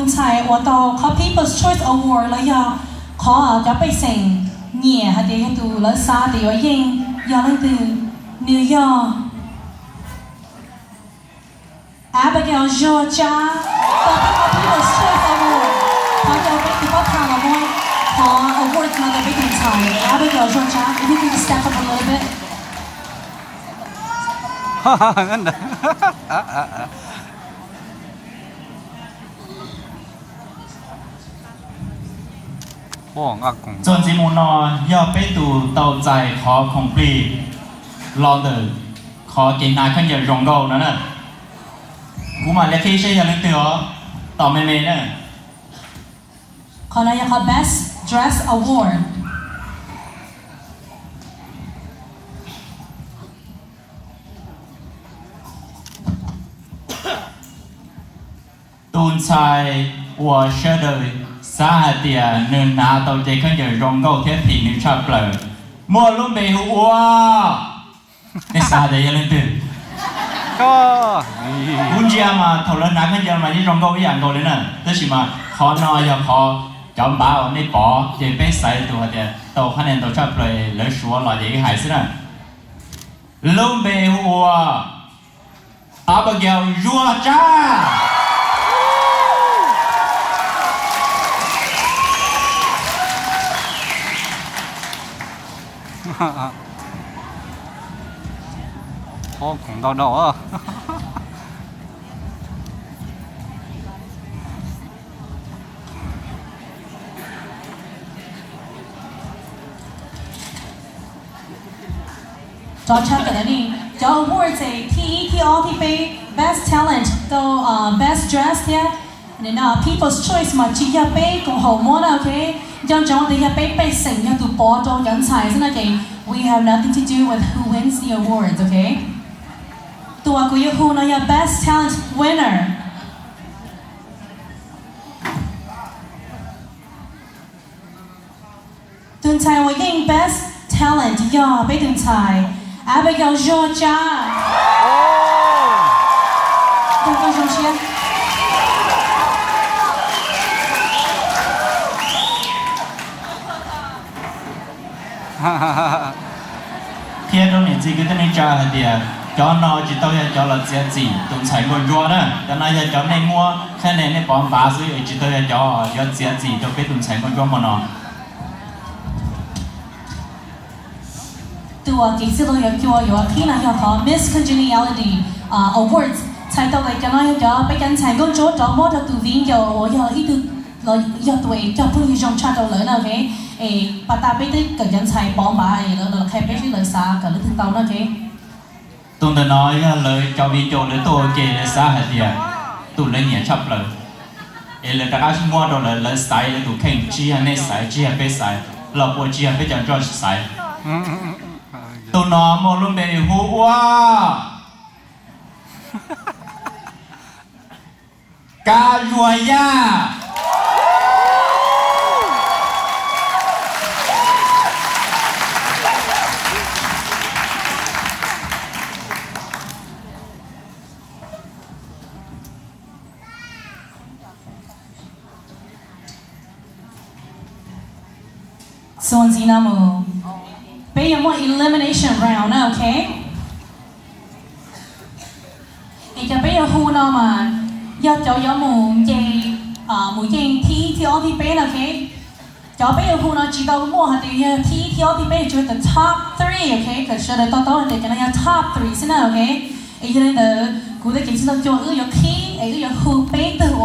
ntxhais uas tau qhov People's Choice Award los yog qhov cov pej xeem nyiam hais tias yog tus lawv xav tias yuav yeej yog leej twg? Nws yog Abigail Zuag Tsab, tau peb qhov People's Choice Award, qhov yog peb tus pab tham los muab qhov award no rau peb tus ntxhais Abigail Zuag Tsab. If you can just step up a little bit. Txuas ntxiv mus no yog peb tus tau txais qhov khoom plig los ntawm qhov kev hnav khaub ncaws zoo nkauj no na. Kuv mam li qhib seb yog leej twg os, tos me me na. Qhov no yog qhov Best Dress Award. Tus ntxhais uas sawv daws xav hais tias nws hnav tau cev khaub ncaws zoo nkauj thiab phim nws tshaj plaws, muaj lub npe hu ua, nej xav tias yog leej twg? Kuv ntsia mas thaum lawv hnav khaub ncaws mas yeej zoo nkauj ib yam nkaus li na, tab sis mas qhov no yog qhov cov npav uas nej pom ces peb xaiv tus hais tias tau qhab nia ntau tshaj plaws lawv suav los ces wb hais xwb na. Lub npe hu ua Abigail Zuag Tsab. Qhov khoom ntau dhau. Rov tshaj tawm ni, cov awards es thib ib, thib ob, thib peb, best talent, rau best dress thiab no people's choice mas tsis yog peb koom haum muab na, ok. Nco ntsoov tias yog peb pej xeem yog tus pov rau cov ntxhais xwb no ces we have nothing to do with who wins the awards, ok. Tus uas kuv yuav hu no yog best talent winner. Tus ntxhais uas yeej best talent yog peb tus ntxhais Abigail Zuag Tsab. Nrog koj zoo siab. Qhia rau niam txiv kwv tij neej tsa hais tias cov no tsis tau yog cov los txiav txim tus ntxhais nkauj ntsuab na, cov no yog cov nej muab qhab nia nej pov npav xwb, tsis tau yog cov yuav txiav txim rau peb tus ntxhais nkauj ntsuab hmo no. Tus uas kev txwj laug yuav cua yuav qhib no yog qhov Miss Congeniality Awards, txhais tau tias cov no yog cov peb cov ntxhais nkauj ntsuab rov muab rau tus viv ncaus uas yog ib tug, los yog tus es cog phooj ywg zoo tshaj rau lawv no, ok. Es pas tas peb twb kawm cov ntxhais pov npav es lawv los qhia peb seb lawv xav kom leej twg tau no, ok. Tus ntawm no yog lawv cov viv ncaus lawv tuaj ua ke lawv xav hais tias tus lawv nyiam tshaj plaws, es lawv rov qab muab rau lawv, lawv xaiv lawv tus kheej, tsis yog nej xaiv, tsis yog peb xaiv, los puas tsis yog peb cov ntsuag xaiv. Tus no muaj lub npe hu ua Kab Zuag Yaj. Txuas ntxiv no mus, peb yuav muaj elimination round na, ok. Es cov peb yuav hu no mas yog cov yuav mus nce, mus yeej thib ib, thib ob, thib peb na, ok. Cov peb yuav hu no tsis tau muaj hais tias yog thib ib, thib ob, thib peb, tsuas yog the top three, ok. Kom sawv daws to taub hais tias cov no yog top three xwb na, ok. Es yog li ntawd kuv tej kev txwj laug cua wb yuav qhib es wb yuav hu peb tug uas